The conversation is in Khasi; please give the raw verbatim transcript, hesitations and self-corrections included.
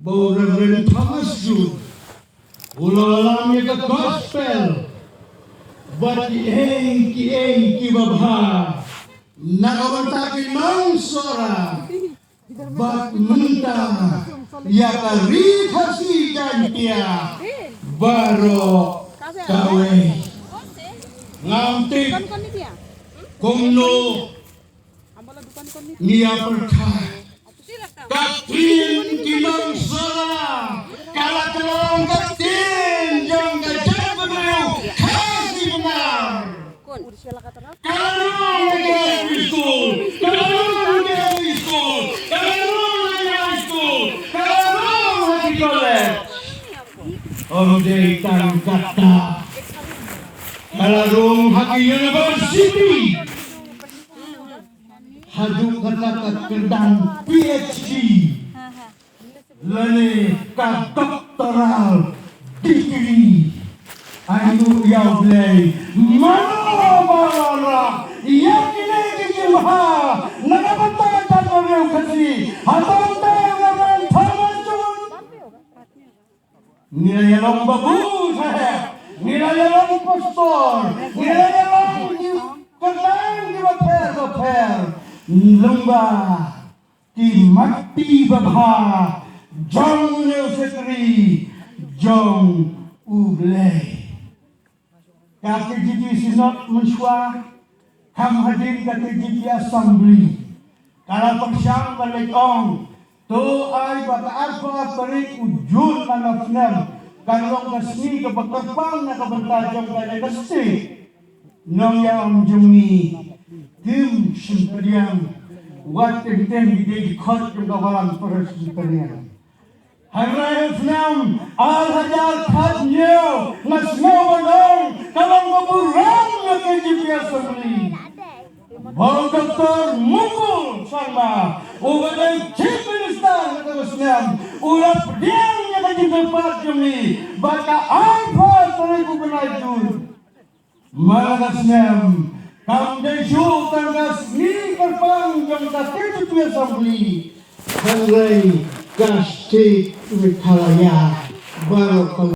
ba u Reverend Thomas June u la lam ïa ka gospel bad kiei kiei kiba bha na ka bynta ki nong Sohra. Bad mynta ïa ka Ri Khasi Jaiñtia baroh kawei. Ngam tip kumno ngi ïa pyrkhat. Ka ktien ki nong Sohra ka la kylla long ka ktien jong ka jaitbynriew Khasi Bngar. Ka la rung ha ki high school, ka la rung ha ki high school, ka la rung ha ki high school, ka la rung ha ki college. Ym dei tang katta, ka la rung ha ki university. Haduh kata ka kyrdan PhD lane ka doctoral degree. Ai nguh ïa U Blei. Mano ba la rah ïa kine ki jingmyntoi na ka bynta ka jaitbynriew Khasi. Hato ym dei u Reverend Thomas June? Ngi la ïa long babu sahep, ngi la ïa long pastor, ngi la ïa long ki kyrdan kiba pher bapher. Lyngba ki mat ti babha jong une u shakri jong U Blei. Ka KJP Synod mynshuwa, kham hadien ka KJP Assembly, ka la pyrshang ban leit ong, to ai ba ka arphew tarik u Jun man la snem kan long ka sngi kaba kyrpang na ka bynta jong ka jong ka state. Nongïalam jong ngi, kim shym pdiang, wat teng teng ki dei ki khot jong ka Balang Presbyterian. Hynrei ha u snem ar hajar khathynñiew nga sngew ban ong ka long ka burom ïa ka KJP Assembly. Ba u Doctor Mukul Sangma uba dei Chief Minister ha ka snem u la pdiang ïa ka jingkyrpad jong ngi ba ka arphew tarik u bnai Jun man la ka snem kam dei shuh tang ka sngi kyrpang jong ka KJP Assembly, hynrei ka State Meghalaya baroh ka